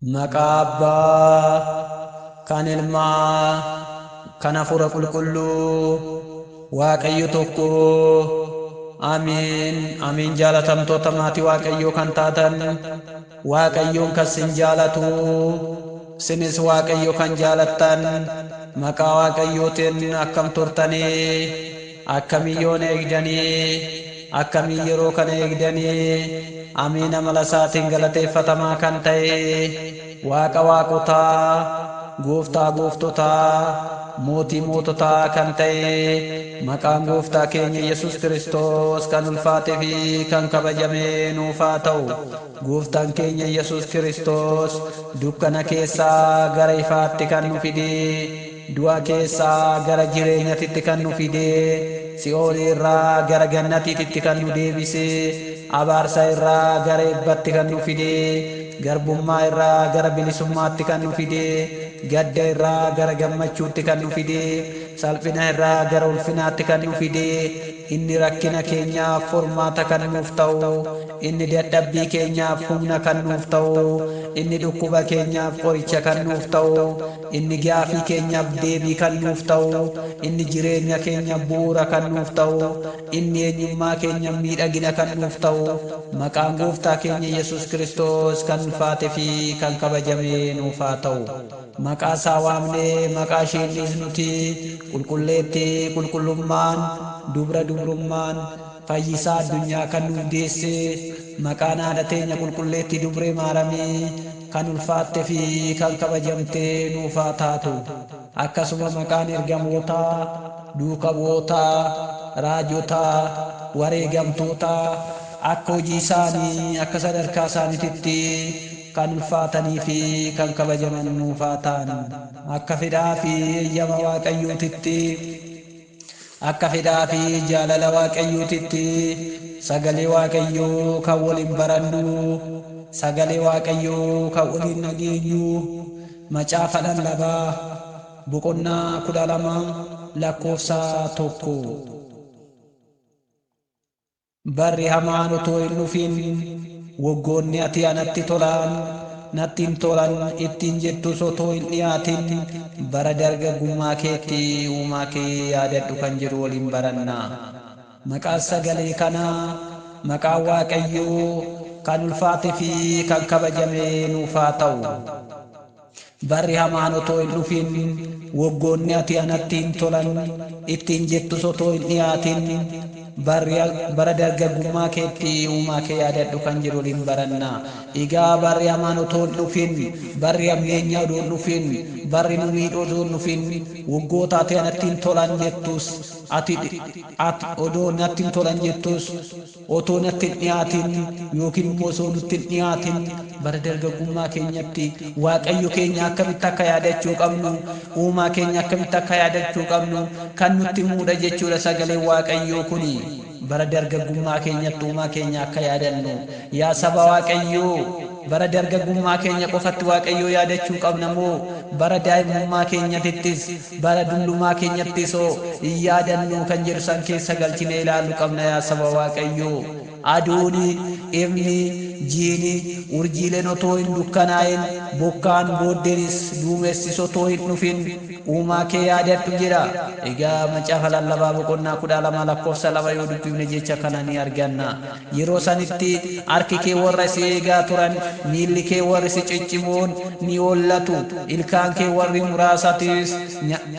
Maqaa Abbaa kan Ilmaa kan Hafuura Qulqulluu Waaqayyo tokko. Amiin. Amiin. Jaalatamtoota maatii Waaqayyoo kan taatan, Waaqayyoon kan sin jaalatu, sinis Waaqayyo kan jaalattan, maqaa Waaqayyootiin akkam turtanii? Akkamii yoon eegdanii? Akkamii yeroo kana eegdanii? Amiin. Amala isaatiin galateeffatamaa kan ta'e, Waaqa waaqotaa, Gooftaa gooftotaa, Mootii moototaa kan ta'e, maqaan Gooftaa keenya Yesus Kiristoos kan ulfaatee fi kan kabajame nuuf haa ta'u. Gooftaan keenya Yesus Kiristoos dukkana keessaa gara ifaatti kan nu fide, du'a keessaa gara jireenyatitti kan nu fide, si'ool irraa gara gannatiitti kan nu deebise, abaarsa irraa gara eebbatti kan nu fide, garbummaa irraa gara bilisummaatti kan nu fide, gadda irraa gara gammachuutti kan nu fide, salphina irraa gara ulfinaatti kan nu fide, inni rakkina keenyaaf furmaata kan nuuf ta'u, inni dadhabbii keenyaaf humna kan nuuf ta'u, inni dhukkuba keenyaaf qoricha kan nuuf ta'u, inni gaafii keenyaaf deebii kan nuuf ta'u, inni jireenya keenya bu'uura kan nuuf ta'u, inni eenyummaa keenya miidhagina kan nuuf ta'u, maqaan Gooftaa keenya Yesus Kiristoos kan ulfaate fi kan kabajame nuuf haa ta'u. Maqaa isaa waamnee maqaa isheenis nuti qulqulleettii qulqullummaan, dubra dubrummaan, fayyisaa addunyaa kan nuuf deesse, maqaan haadha teenya qulqulleettii Dubree Maaramii kan ulfaatte fi kan kabajamte nuuf haa taatu. Akkasuma maqaan ergamootaa, duuka bu'ootaa, raajotaa, wareegamtootaa akka hojii isaanii, akka sadarkaa isaaniititti kan ulfaatanii fi kan kabajaman nuuf haa ta'an. Akka fedhaa fi eeyyama Waaqayyootitti, akka fedhaa fi jaalala Waaqayyootitti, sagalee Waaqayyoo kan waliin barannu, sagalee Waaqayyoo kan waliin dhageenyu, Macaafa Lallabaa boqonnaa 12 lakkoofsa 1. Barri hamaan otoo hin dhufin, waggoonni ati anatti tolaan natti hin tolan ittiin jettus otoo hin dhiyaatin, bara dargaggummaa keetti uumaa kee yaadadhu kan jedhu waliin baranna. Maqaan sagalee kanaa, maqaan Waaqayyoo kan ulfaate fi kan kabajame nuuf haa ta'u. Barri hamaan otoo hin dhufin, waggoonni ati anatti hin tolan ittiin jettus otoo hin dhiyaatin, bara dargaggummaa keetti uumaa kee yaadadhu kan jedhu waliin baranna. Egaa barri hamaan otoo hin dhufin, barri hammeenyaa otoo hin dhufin, barri nu miidhu otoo hin dhufin, waggoota ati anatti hin tolan jettus, ati odoo natti hin tolan jettus otoo natti hin dhiyaatin, yookiin immoo osoo nutti hin dhiyaatin, bara dargaggummaa keenyatti Waaqayyo keenya akkamitti akka yaadachuu qabnu, uumaa keenya akkamitti akka yaadachuu qabnu kan nutti himuudha jechuudha sagaleen Waaqayyoo kuni. Bara dargaggummaa keenyatti uumaa keenya akka yaadannu. Yaa saba Waaqayyoo, bara dargaggummaa keenya qofatti Waaqayyoo yaadachuu qabna moo bara daa'imummaa keenyatittis, bara dullumaa keenyattis hoo hin yaadannu kan jedhu san keessa galchinee ilaaluu qabna, yaa saba Waaqayyoo. Aduuni, ifni, jiini, urjiileen otoo hin dukkanaa'in, bokkaan booddeenis duumessis otoo hin dhufin uumaa kee yaadadhu jedha. Egaa Macaafa Lallabaa boqonnaa 12 lakkoofsa 2 yoo dubbifne jecha kana ni arganna. Yeroo sanitti harki kee warra si eegaa turan, miilli kee warri si ciccimoon ni hollatu. Ilkaan kee warri muraasatis,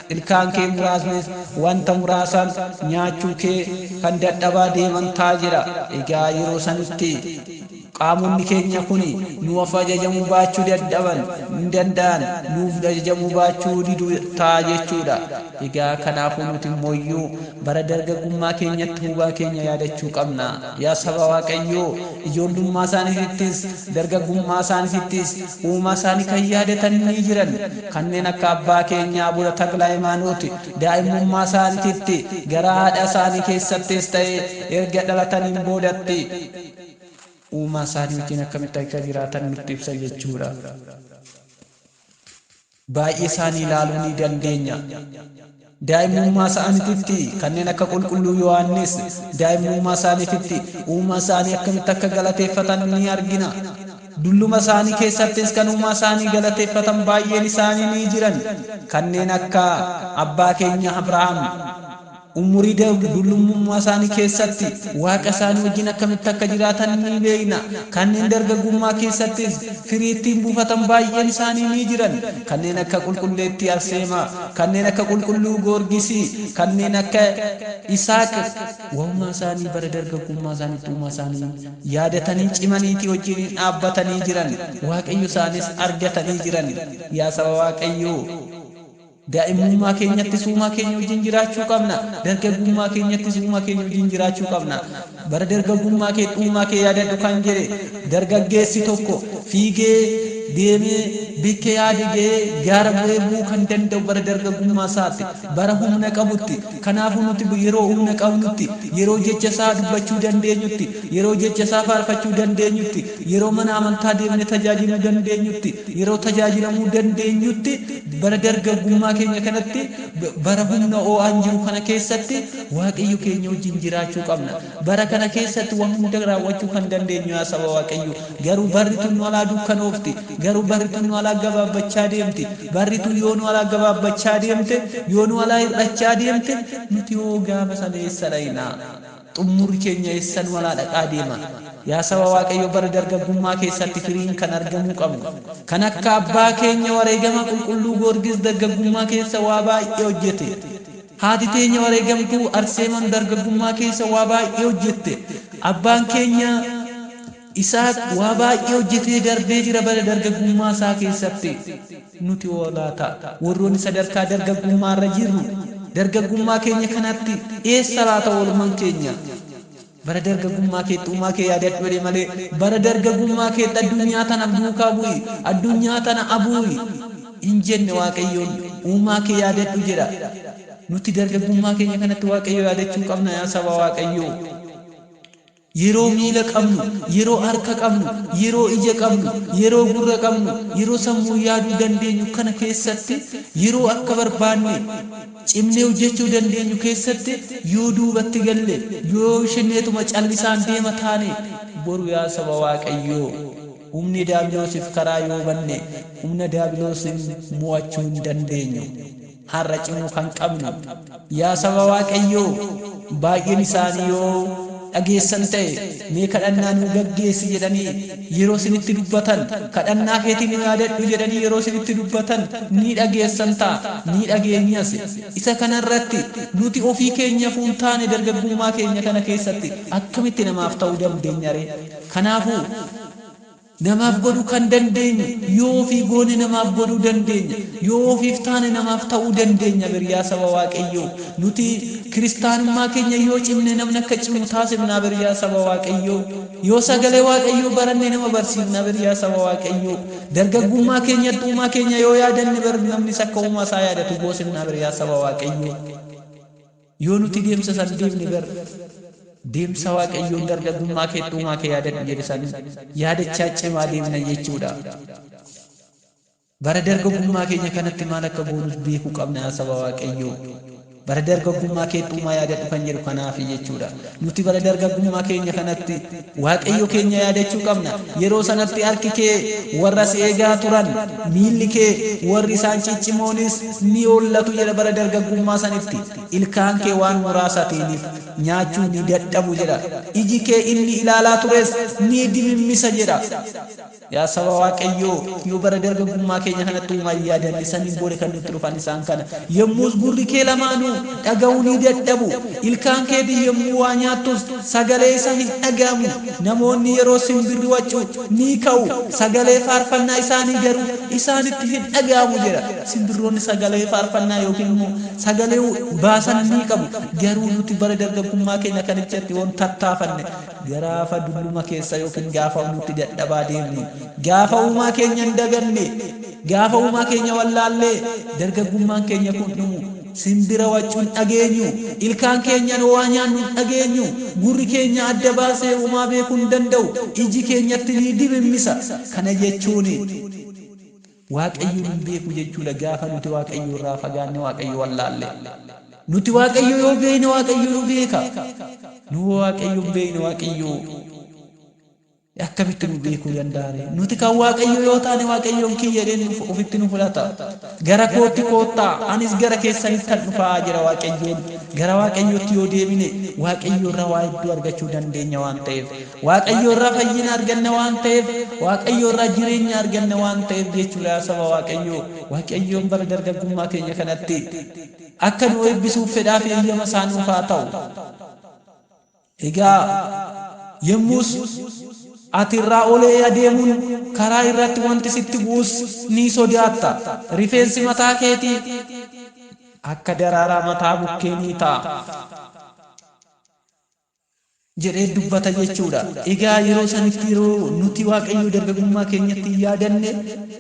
ilkaan kee muraasnis wanta muraasan nyaachuu kee kan dadhabaa deeman ta'a jedha. Egaa yeroo sanitti qaamonni keenya kun nuuf ajajamuu baachuu dadhaban hin danda'an, nuuf ajajamuu baachuu diduu ta'a jechuudha. Egaa kanaafuu nuti immoo bara dargaggummaa keenyatti uumaa keenya yaadachuu qabna. Yaa saba Waaqayyoo, ijoollummaa isaaniittis dargaggummaa isaaniittis uumaa isaanii kan yaadatan ni jiran. Kanneen akka abbaa keenyaa Abuna Takla Hayimaanooti daa'imummaa isaaniitti gara haadha isaanii keessattis ta'e erga dhalataniin boodatti uumaa isaanii wajjin akkamitti akka jiraatan nutti ibsa jechuudha. Baay'ee isaanii ilaaluu ni dandeenya. Daa'imummaa isaaniitti kanneen akka Qulqulluu Yohaannis daa'imummaa isaaniitti uumaa isaanii akkamitti akka galateeffatan ni argina. Dulluma isaanii keessattis kan uumaa isaanii galateeffatan baay'een isaanii ni jiran. Kanneen akka abbaa keenya Abrahaam umurii dullummaa isaanii keessatti waaqa isaanii wajjin akkamitti akka jiraatan ni beekna. Kanneen dargaggummaa keessattis firii ittiin buufatan baay'een isaanii ni jiran. Kanneen akka qulqulleettii Arseemaa, kanneen akka qulqulluu Goorgisii, kanneen akka Isaaq waa'umaa isaanii bara dargaggummaa isaaniitti uumaa isaanii yaadatanii cimaniitii wajjin dhaabbatanii jiran. Waaqayyo isaanis argatanii jiran. Yaa saba Waaqayyoo, daa'imummaa keenyattis uumaa keenya wajjin jiraachuu qabna. Dargaggummaa keenyattis uumaa keenya wajjin jiraachuu qabna. Bara dargaggummaa kee uumaa kee yaadadhu kan jedhe dargaggeessi tokko fiigee deemee bikkee yaade ga'ee gaara bu'ee bu'uu kan danda'u bara dargaggummaa isaatti, bara humna qabutti. Kanaafuu nuti yeroo humna qabnutti, yeroo jecha isaa dubbachuu dandeenyutti, yeroo jecha isaa faarfachuu dandeenyutti, yeroo mana amantaa deemnee tajaajiluu dandeenyutti, yeroo tajaajilamuu dandeenyutti, bara dargaggummaa keenya kanatti, bara humna oo'aan jiru kana keessatti Waaqayyo keenya wajjin jiraachuu qabna. Bara kana keessatti waan hunda raawwachuu kan dandeenyu yaa saba Waaqayyo. Garuu barri tun nu alaa dukkanoofti. Garuu barri tun nu alaa gabaabbachaa deemti. Barri tun yoo nu alaa gabaabbachaa deemte, yoo nu alaa hir'achaa deemte, nuti hoo gaafa sana eessa dhayna? Xumurri keenya eessa nu alaa dhaqaa deema? Yaa saba Waaqayyo, bara dargaggummaa keessatti firiin kan argamuu qabu. Kan akka abbaa keenya wareegama qulqulluu Goorgis dargaggummaa keessa waa baay'ee hojjete. Haati teenya wareegamtuu Arseemaan dargaggummaa keessa waa baay'ee hojjette. Abbaan keenya Isaaq waa baay'ee hojjetee darbee jira bara dargaggummaa isaa keessatti. Nuti hoo laata warroonni sadarkaa dargaggummaa irra jirru dargaggummaa keenya kanatti eessa laata oolmaan keenya? Bara dargaggummaa keetti uumaa kee yaadadhu jedhe malee bara dargaggummaa keetti addunyaa tana duukaa bu'i, addunyaa tana abuu'i hin jenne. Waaqayyoon uumaa kee yaadadhu jedha. Nuti dargaggummaa keenya kanatti Waaqayyo yaadachuu qabna yaa saba Waaqayyoo. Yeroo miila qabnu, yeroo harka qabnu, yeroo ija qabnu, yeroo gurra qabnu, yeroo sammuu yaaduu dandeenyu kana keessatti, yeroo akka barbaanne cimnee hojjechuu dandeenyu keessatti yoo duubatti galle, yoo shinneetuma callisaan deema taane, boru yaa saba Waaqayyoo humni daabiloosiif karaa yoo banne humna daabiloosiin mo'achuu hin dandeenyu. Har'a cimuu kan qabnu yaa saba Waaqayyoo, baay'een isaanii yoo dhageessan ta'e mee kadhannaa nuu gaggeessi jedhanii yeroo isinitti dubbatan, kadhannaa keetiin nu yaadadhu jedhanii yeroo isinitti dubbatan ni dhageessan ta'a, ni dhageenyas. Isa kanarratti nuti ofii keenya fuun taane dargaggummaa keenya kana keessatti akkamitti namaaf ta'uu dandeenya ree? Kanaafuu namaaf godhuu kan dandeenyu yoo ofii goone namaaf godhuu dandeenya, yoo ofiif taane namaaf ta'uu dandeenya. Biyyaa saba Waaqayyoo, nuti kiristaanummaa keenya yoo cimne namni akka cimu taasifnaa. Biyyaa saba Waaqayyoo, yoo sagalee Waaqayyoo baranne nama barsiifnaa. Biyyaa saba Waaqayyoo, dargaggummaa keenyatti uumaa keenya yoo yaadanne bar namnis akka uumaa isaa yaadatu goosifnaa. Biyyaa saba Waaqayyoo, yoo nuti deemsa san deemne bar deemsa Waaqayyoon dargaggummaa keetti uumaa kee yaadadhu jedhe san yaadachaa cimaa deemna jechuudha. Bara dargaggummaa keenya kanatti maal akka goonus beekuu qabna yaa saba Waaqayyoo. Bara dargaggummaa keetti uumaa yaadadhu kan jedhu kanaafi jechuudha. Nuti bara dargaggummaa keenya kanatti Waaqayyo keenya yaadachuu qabna. Yeroo sanatti harki kee warra si eegaa turan, miilli kee warri isaan ciccimoonis ni hollatu jedha bara dargaggummaa sanitti. Ilkaan kee waan muraasatiiniif nyaachuu ni dadhabu jedha. Iji kee inni ilaalaa tures ni dimimmisa jedha. Yaa saba Waaqayyoo, yoo bara dargaggummaa keenya kanatti uumaa yaadanne saniin booda kan nutti dhufan isaan kana. Yommus gurri kee lamaanuu dhaga'uu ni dadhabu. Ilkaan keetiin yommuu waa nyaattus sagalee isa hin dhaga'amu. Namoonni yeroo simbirri waccu ni ka'u. Sagalee faarfannaa isaanii garuu isaanitti hin dhaga'amu jedha. Simbirroonni sagalee faarfannaa yookiin immoo sagalee baasan ni qabu. Garuu nuti bara dargaggummaa keenya kanichatti yoon tattaafanne gaafa dulluma keessa yookiin gaafa nuti dadhabaa deemnu, gaafa uumaa keenya hin daganne, gaafa uumaa keenya wallaallee dargaggummaan keenya kun dhumu, simbira waccu hin dhageenyu, ilkaan keenyan waa nyaannu hin dhageenyu, gurri keenya adda baasee uumaa beekuu hin danda'u, iji keenyatti ni dimimmisa. Kana jechuun Waaqayyoon hin beeku jechuudha. Gaafa nuti Waaqayyo irraa fagaanne, Waaqayyo wallaalle. Nuti Waaqayyo yoo beekne Waaqayyo nu beeka. Nu Waaqayyo hin beekne, Waaqayyo Akkamitti nu beekuu danda'a? Nuti kan Waaqayyo yoo taane Waaqayyoon kiyya jedhee ofitti nu fudhata. Gara kootti koottaa, anis gara keessanittan dhufaa jira Waaqayyoon. Gara Waaqayyootti yoo deebine Waaqayyo irraa waa hedduu argachuu dandeenya waan ta'eef. Waaqayyo irraa fayyina arganna waan ta'eef, Waaqayyo irraa jireenya arganna waan ta'eef jechuudha yaa saba Waaqayyoo. Waaqayyoon bara dargaggummaa keenya kanatti akka nu eebbisuuf fedhaa fi eeyyama isaa nuuf haa ta'u. Egaa yommus ati irraa olee adeemuun karaa irratti wanti sitti bu'us ni sodaatta. Rifeensi mataa keetii akka daraaraa mataa bukkee ni ta'a jedhee dubbata jechuudha. Egaa yeroo sanitti yeroo nuti Waaqayyoo dargaggummaa keenyatti hin yaadanne,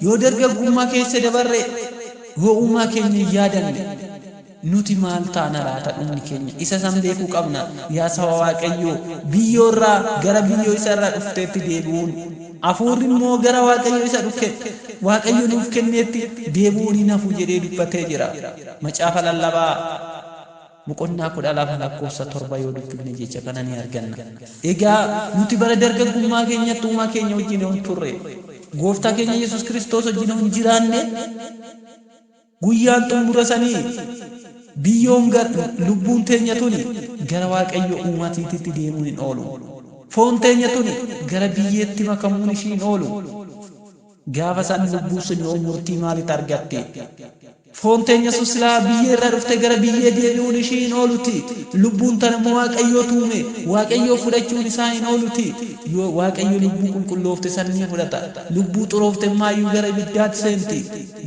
yoo dargaggummaa keessa dabarre, yoo uumaa keenya hin yaadanne, Nuti maal taana laata dhumni keenya? Isa san beekuu qabna. Yaa saba Waaqayyoo, biyyoo irraa gara biyyoo isa irraa dhufteetti deebi'uun, hafuurri immoo gara Waaqayyo isa dhukke Waaqayyo nuuf kenneetti deebi'uun hin hafu jedhee dubbatee jira. Macaafa Lallabaa boqonnaa 12 lakkoofsa 7 yoo dubbifne jecha kana ni arganna. Egaa nuti bara dargaggummaa keenyatti uumaa keenya wajjin yoo hin turre, Gooftaa keenya Yesuus Kiristoos wajjin yoo hin jiraanne, Guyyaan xummura sanii biyyoon gar lubbuun teenya tuni gara Waaqayyo uumatiititti deemuun hin oolu. Foon teenya tuni gara biyyeetti makamuun ishii hin oolu. Gaafa san lubbuun sun yoo murtii maalit argatti? Foon teenya sun silaa biyyee irraa dhuftee gara biyyee deebi'uun ishii hin ooluti. Lubbuun tana immoo Waaqayyootu uume. Waaqayyoo fudhachuun isaa hin ooluti. Yoo Waaqayyo lubbuu qulqulloofte san ni fudhata. Lubbuu xuroofte immaayyuu gara ibiddaatti seenti.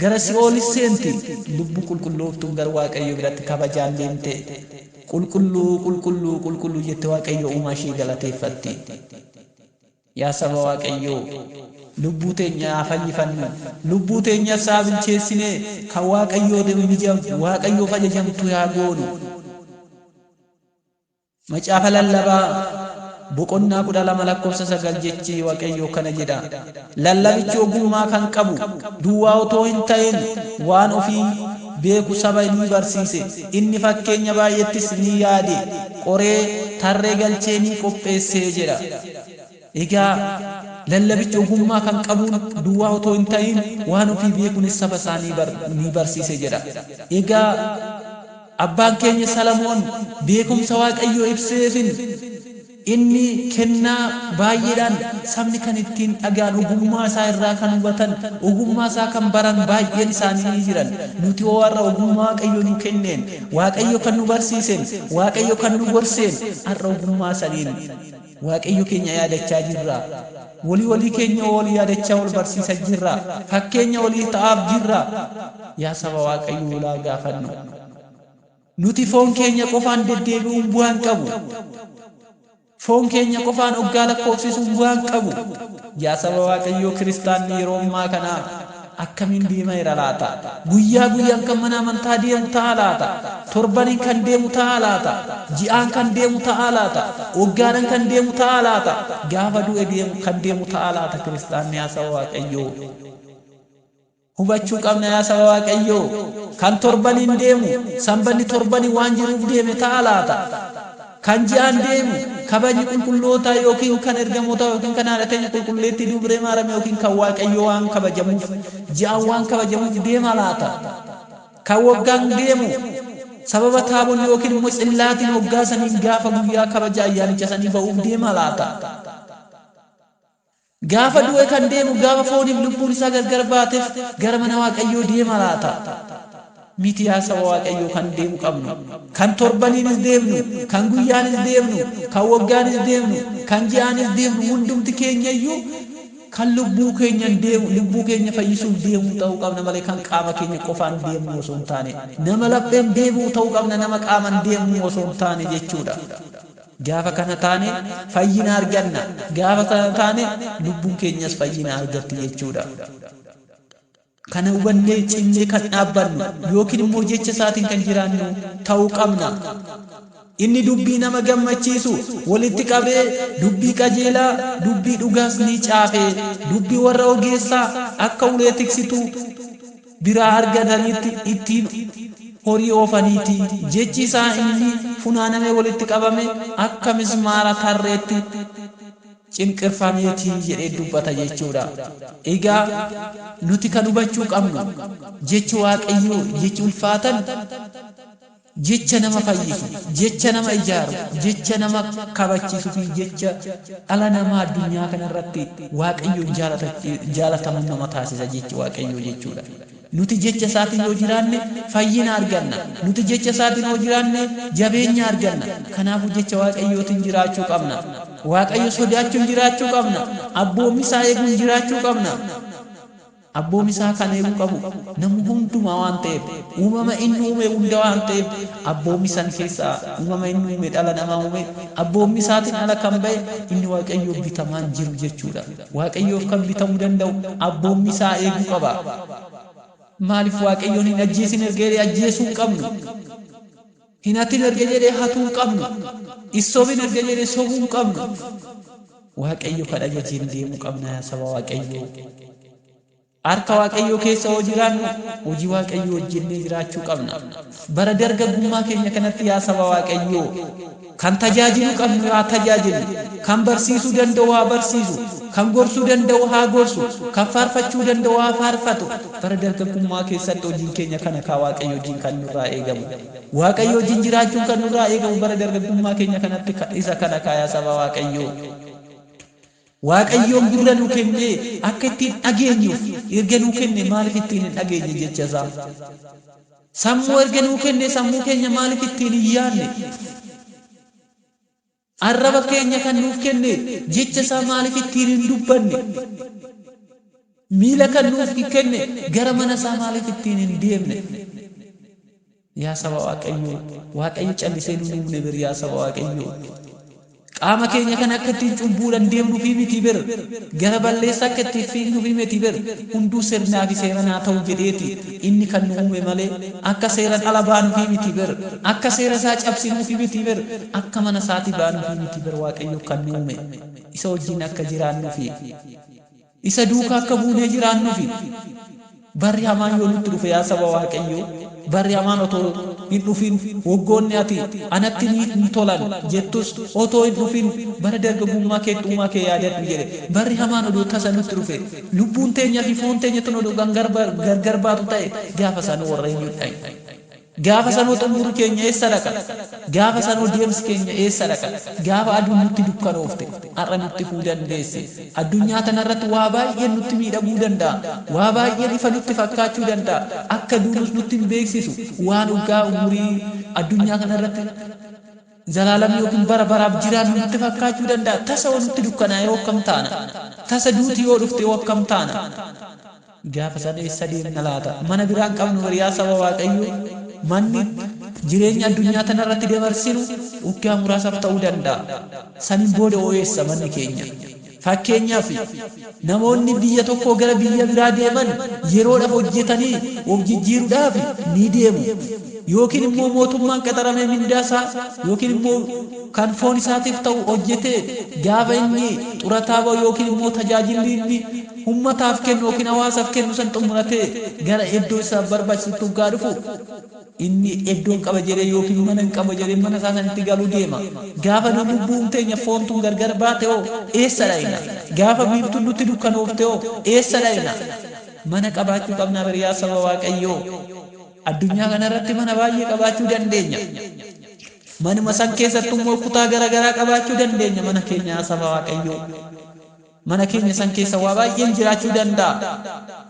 Gara si'oolis seenti. Lubbuu qulqullooftuun gar Waaqayyo biratti kabajaan deemte qulqulluu, qulqulluu, qulqulluu jette Waaqayyo uumaa ishee galateeffatti. Yaa saba Waaqayyoo, lubbuu teenya haa fayyifannu. Lubbuu teenyas haa bilcheessinee kan Waaqayyoo Waaqayyoof ajajamtu yaa goonu. Macaafa Lallabaa boqonnaa 12 lakkoofsa 9 jechi Waaqayyoo kana jedha, Lallabichi ogummaa kan qabu duwwaa otoo hin ta'in waan ofii beeku saba ni barsiise, inni fakkeenya baay'eettis ni yaade, qoree tarree galchee ni qopheesse jedha. Egaa lallabichi ogummaa kan qabuun duwwaa otoo hin ta'in waan ofii beekuunis saba isaa ni barsiise jedha. Egaa Abbaan keenya Salamoon beekumsa Waaqayyoo ibseefin inni kennaa baay'eedhaan sabni kan ittiin dhaga'an ogummaa isaa irraa kan hubatan ogummaa isaa kan baran baay'een isaanii ni jiran. Nuti hoo har'a ogummaa Waaqayyo nu kenneen, Waaqayyo kan nu barsiiseen, Waaqayyo kan nu gorseen har'a ogummaa saniin Waaqayyo keenya yaadachaa jirra? Walii walii keenya hoo wal yaadachaa wal barsiisa jirra? Fakkeenya walii ta'aaf jirra? Yaa saba Waaqayyoo wal haa gaafannu. Nuti foon keenya qofaan deddeebi'uun bu'aa hin qabu. Foon keenya qofaan oggaa lakkoofsisuun bu'aa hin qabu. Yaa saba Waaqayyoo kiristaanni yeroo ammaa kanaa akkamiin deemaera laata? Guyyaa guyyaan kan mana amantaa deemu ta'aa laata? Torbaniin kan deemu ta'aa laata? Ji'aan kan deemu ta'aa laata? Waggaadhaan kan deemu ta'aa laata? Gaafa du'e deemu kan deemu ta'aa laata kiristaanni yaa saba Waaqayyoo? Hubachuu qabna yaa saba Waaqayyoo. Kan torbaniin deemu sanbanni torbanii waan jiruuf deeme ta'aa laata? Kan ji'aan deemu, kabajni qulqullootaa yookiin kan ergamootaa yookiin kan haadha teenya qulqulleettii dubree Maaram yookiin kan Waaqayyoo waan kabajamuuf, ji'aan waan kabajamuuf deema laata? Kan waggaan deemu, sababa taabonni yookiin immoo tsillaatiin waggaa saniin gaafa guyyaa kabaja ayyaanicha sanii ba'uuf deema laata? Gaafa du'e kan deemu gaafa fooniif lubbuun isaa gargar baatef gara mana Waaqayyoo deema laata? Miti yaa saba Waaqayyoo kan deemu qabnu. Kan torbaniinis deemnu, kan guyyaanis deemnu, kan waggaanis deemnu, kan ji'aanis deemnu hundumti keenya iyyuu kan lubbuu keenyan deemu, lubbuu keenya fayyisuuf deemuu ta'uu qabna malee kan qaama keenya qofaan deemnu osoo hin taane. Nama lapheen deebi'u ta'uu qabna nama qaaman deemnu osoo hin taane jechuudha. Gaafa kana taane fayyina arganna. Gaafa kana taane lubbuun keenyas fayyina argatti jechuudha. Kana hubannee cimnee kan dhaabbannu yookiin immoo jecha isaatiin kan jiraannu ta'uu qabna. Inni dubbii nama gammachiisu walitti qabee dubbii qajeelaa, dubbii dhugaas ni caafe. Dubbii warra ogeessaa akka ulee tiksituu biraa argataniitti ittiin horii oofaniiti. Jechi isaa inni funaanamee walitti qabame akka mismaara tarreetti Cinqirfameetii jedhee dubbata jechuudha. Egaa nuti kan hubachuu qabnu jechi Waaqayyoo jechi ulfaatan jecha nama fayyisu, jecha nama ijaaru, jecha nama kabachiisu fi jecha dhala namaa addunyaa kanarratti Waaqayyoon jaalatamu nama taasisa jechi Waaqayyoo jechuudha. Nuti jecha isaatiin yoo jiraanne fayyina arganna. Nuti jecha isaatiin yoo jiraanne jabeenya arganna. Kanaafuu jecha Waaqayyootiin jiraachuu qabna. Waaqayyo sodaachuun jiraachuu qabna. Abboommii isaa eeguun jiraachuu qabna. Abboommii isaa kan eeguu qabu nama hundumaa waan ta'eef, uumama inni uume hunda waan ta'eef, abboommii san keessaa uumama inni uume dhala namaa uume abboommii isaatiin ala kan ba'e inni Waaqayyoof bitamaan jiru jechuudha. Waaqayyoof kan bitamuu danda'u abboommii isaa eeguu qaba. Maaliif Waaqayyoon hin ajjeesin erga jedhee ajjeesuu hin qabnu? Hin hatin erga jedhee hatuu hin qabnu. Hin sobin erga jedhee sobuu hin qabnu. Waaqayyo kan ajajeen deemuu qabna yaa saba Waaqayyoo. Harka Waaqayyoo keessa yoo jiraannu hojii Waaqayyoo hojjennee jiraachuu qabna. Bara dargaggummaa keenya kanatti yaa saba Waaqayyoo kan tajaajiluu qabnu haa tajaajilu, kan barsiisuu danda'u haa barsiisu, kan gorsuu danda'u haa gorsu, kan faarfachuu danda'u haa faarfatu. Bara dargaggummaa keessatti hojiin keenya kana kaa Waaqayyo wajjin kan nurraa eegamu. Waaqayyo wajjin jiraachuun kan nurraa eegamu bara dargaggummaa keenya kanatti isa kana kaa yaa saba Waaqayyoo. Waaqayyoon gurra nuu kennee akka ittiin dhageenyuuf erga nuu kenne maaliif ittiin hin dhageenye jecha isaa? Sammuu erga nuu kenne sammuu keenya maaliif ittiin hin yaadne? Arraba keenya kan nuuf kenne jecha isaa maaliif ittiin hin dubbanne? Miila kan nuuf kenne gara mana isaa maaliif ittiin hin deemne? Yaa saba Waaqayyoo, Waaqayyo callisee nu uumne bir yaa saba Waaqayyoo. Qaama keenya kan akka ittiin cubbuudhaan deemnuufi miti bir, gara balleessaa akka ittiin fiignuufi miti bir, hunduu sirnaa fi seeran haa ta'u jedheeti inni kan nu uume malee akka seeran ala baanuufi miti bir, akka seera isaa cabsinuufi miti bir, akka mana isaatii baanuufi miti bir Waaqayyo kan nu uume isa wajjin akka jiraannuufi isa duukaa akka buunee jiraannuufi. Barri hamaan yoo nutti dhufe yaa saba Waaqayyoo, barri hamaan otoo hin dhufin waggoonni ati anatti ni tolan jettus otoo hin dhufin bara dargaggummaa keetti uumaa kee yaadadhu jedhe. Barri hamaan odoo tasa nutti dhufe, lubbuun teenya fi foon teenya tun odoo gargar baatu ta'e gaafa sanuu warra eenyu dhaqna? Gaafa sanoo xumurri keenya eessa dhaqa? Gaafa sanoo deemsi keenya eessa dhaqa? Gaafa aduun nutti dukkanoofte har'a nutti ifuu dandeesse. Addunyaa tanarratti waa baay'een nutti miidhaguu danda'a. Waa baay'een ifa nutti fakkaachuu danda'a. Akka duunus nutti hin beeksisu. Waan waggaa umurii addunyaa kanarratti zalaalam yookiin bara baraaf jiraannu nutti fakkaachuu danda'a. Tasa yoo nutti dukkanaa'e yoo akkam taana? Tasa duuti yoo dhufte yoo akkam taana? Gaafa sana eessa deemna laata? Mana biraan qabnu hiriyaa saba Waaqayyoo, manni jireenya addunyaa tanarratti dabarsinu waggaa muraasaaf ta'uu danda'a. Saniin booda hoo eessa manni keenya? Fakkeenyaaf namoonni biyya tokkoo gara biyya biraa deeman yeroodhaaf hojjetanii of jijjiiruudhaaf ni deemu. Yookiin immoo mootummaan qaxaramee mindaa isaa yookiin immoo kan foon isaatiif ta'u hojjetee gaafa inni xurataa ba'u yookiin immoo tajaajilli inni ummataaf kennu yookiin hawaasaaf kennu san xumuratee gara iddoo isaaf barbaachisutti waggaa dhufu inni iddoon qaba jedhee yookiin mana hin qaba jedhee mana isaa sanitti galuu deema. Gaafa nu lubbuun teenya foontuun gargar baate hoo eessa dhayna? Gaafa biiftuun nutti dukkanoofte hoo eessa dhayna? Mana qabaachuu qabnaa biriyaa saba Waaqayyoo. Addunyaa kanarratti mana baay'ee qabaachuu dandeenya. Manuma san keessattuu immoo kutaa garaagaraa qabaachuu dandeenya mana keenya saba Waaqayyoo. Mana keenya san keessa waa baay'een jiraachuu danda'a.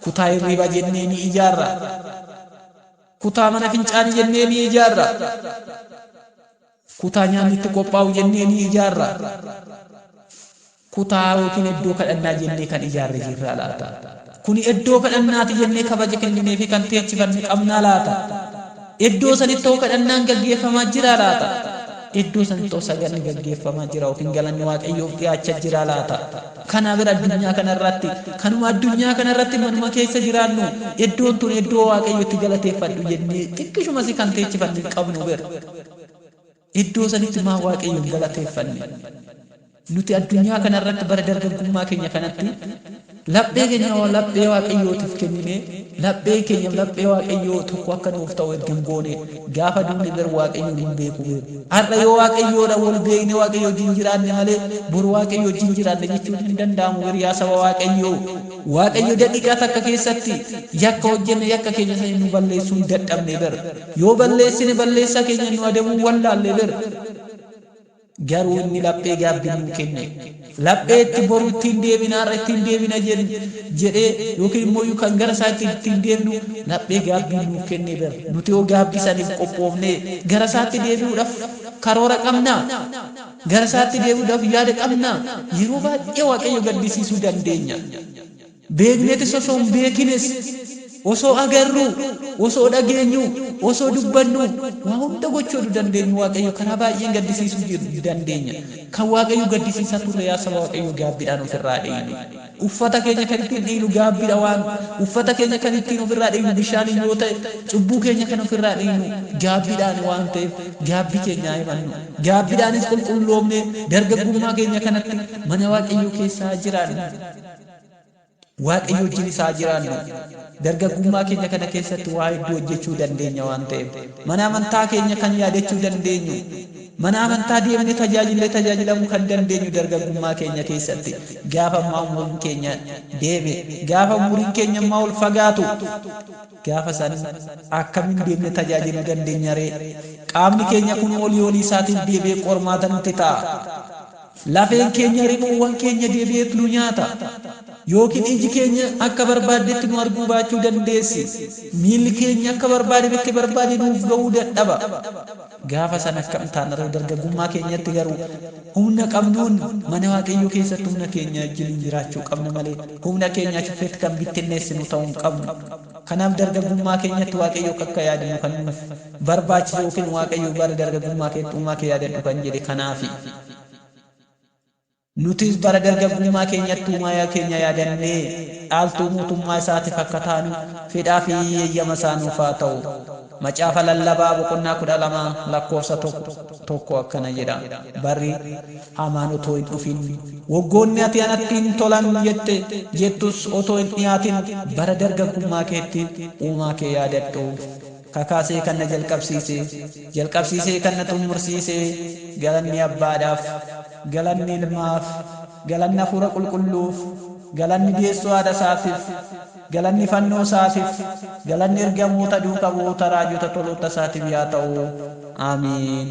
Kutaa hirriibaa jennee ni ijaarra. Kutaa mana fincaanii jennee ni ijaarra. Kutaa nyaanni itti qophaa'u jennee ni ijaarra. Kutaa yookiin iddoo kadhannaa jennee kan ijaarre jirraa laata? Kuni iddoo kadhannaati jennee kabaja kenninee fi kan teechifanne qabnaa laata? Iddoo sanitti hoo kadhannaan gaggeeffamaa jiraa laata? Iddoo sanitti hoo saganni gaggeeffamaa jira yookiin galanni Waaqayyoof dhiyaachaa jiraa laata? Kanaa bira addunyaa kanarratti kanuma addunyaa kanarratti manuma keessa jiraannu iddoon tun iddoo Waaqayyo itti galateeffadhu jennee xiqqishuma si kan teechifanne hin qabnu bira. Iddoo sanitti maa Waaqayyoon galateeffanne? Nuti addunyaa kanarratti bara dargaggummaa keenya kanatti Laphee keenya laphee Waaqayyootiif kenninee laphee keenya laphee Waaqayyoo tokko akka nuuf ta'u erga hin goone gaafa duune gar Waaqayyoon hin beeku beeku. Har'a yoo Waaqayyoodha wal beekne Waaqayyo wajjin jiraanne malee boru Waaqayyo wajjin jiraanne jechuun hin danda'amu hiriyaa saba Waaqayyoo. Waaqayyo daqiiqaa takka keessatti yakka hojjenne yakka keenya sana nu balleessuu hin dadhabne bar. Yoo balleessine balleessaa keenya nu adabuu wallaalle bar. Garuu inni laphee gaabbii nuu kenne. Laphee itti boru ittiin deebina har'a ittiin deebina jedhee yookiin immoo kan gara isaatti ittiin deebinu laphee gaabbii nuuf kenne bar. Nuti yoo gaabbii saniif qophoofnee gara isaatti deebi'uudhaaf karoora qabnaa? Gara isaatti deebi'uudhaaf yaada qabnaa? Yeroo baay'ee Waaqayyo gaddisiisuu dandeenya. Beekneetis osoo hin beekines, osoo agarruu, osoo dhageenyuu, osoo dubbannuu, waa hunda gochuu oduu dandeenyu Waaqayyo karaa baay'een gaddisiisuu dandeenya. Kan Waaqayyo gaddisiisaa turre yaa saba Waaqayyo gaabbiidhaan ofirraa dhiqnu. Uffata keenya kan ittiin dhiqnu gaabbiidha waan uffata keenya kan ittiin ofirraa dhiqnu bishaaniin yoo ta'e cubbuu keenya kan ofirraa dhiqnu gaabbiidhaan waan ta'eef gaabbii keenya haa himannu. Gaabbiidhaanis qulqulloomne dargaggummaa keenya kanatti mana Waaqayyoo keessa haa jiraannu. Waaqayyo wajjin isaa jiraannu. Dargaggummaa keenya kana keessatti waa hedduu hojjechuu dandeenya waan ta'eef mana amantaa keenya kan yaadachuu dandeenyu mana amantaa deemnee tajaajillee tajaajilamuu kan dandeenyu dargaggummaa keenya keessatti gaafa ammaa umuriin keenya deeme gaafa umuriin keenya ammaa ol fagaatu gaafa san akkamiin deemnee tajaajiluu dandeenya ree? Qaamni keenya kun olii olii isaatiif deebi'ee qormaata nutti ta'a. Lafeen keenya rimuuwwan keenya deebi'eet nu nyaata. Yookiin iji keenya akka barbaaddetti nu arguu baachuu dandeessi. Miilli keenya akka barbaade bakki barbaade nuuf ga'uu dadhaba. Gaafa sana akkam taana ree? Dargaggummaa keenyatti garuu humna qabnuun mana Waaqayyoo keessatti humna keenya wajjin jiraachuu qabna malee humna keenya achuffeetti kan bittinneessinu ta'uu hin qabnu. Kanaaf dargaggummaa keenyatti Waaqayyo akka yaadnu kan nuuf barbaachisu yookiin Waaqayyo bara dargaggummaa keetti uumaa kee yaadadhu kan jedhe kanaafi. Nutis bara dargaggummaa keenyatti uumaa keenya yaadannee dhaaltuu mootummaa isaatiif akka taanu fedhaa fi eeyyama isaa nuuf haa ta'u. Macaafa Lallabaa boqonnaa 12 lakkoofsa 1 akkana jedha. Barri hamaan otoo hin dhufin, waggoonni ati anatti hin tolan jette jettus otoo hin dhiyaatin bara dargaggummaa keetti uumaa kee yaadadhu. Kakaasee kan na jalqabsiise, jalqabsiisee kan na xumursiise, galanni Abbaadhaaf, galanni Ilmaaf, galanni Hafuura Qulqulluuf, galanni deessuu haadha isaatiif, galanni fannoo isaatiif, galanni ergamoota duuka bu'oota raajota toloota isaatiif yaa ta'u. Aamiin.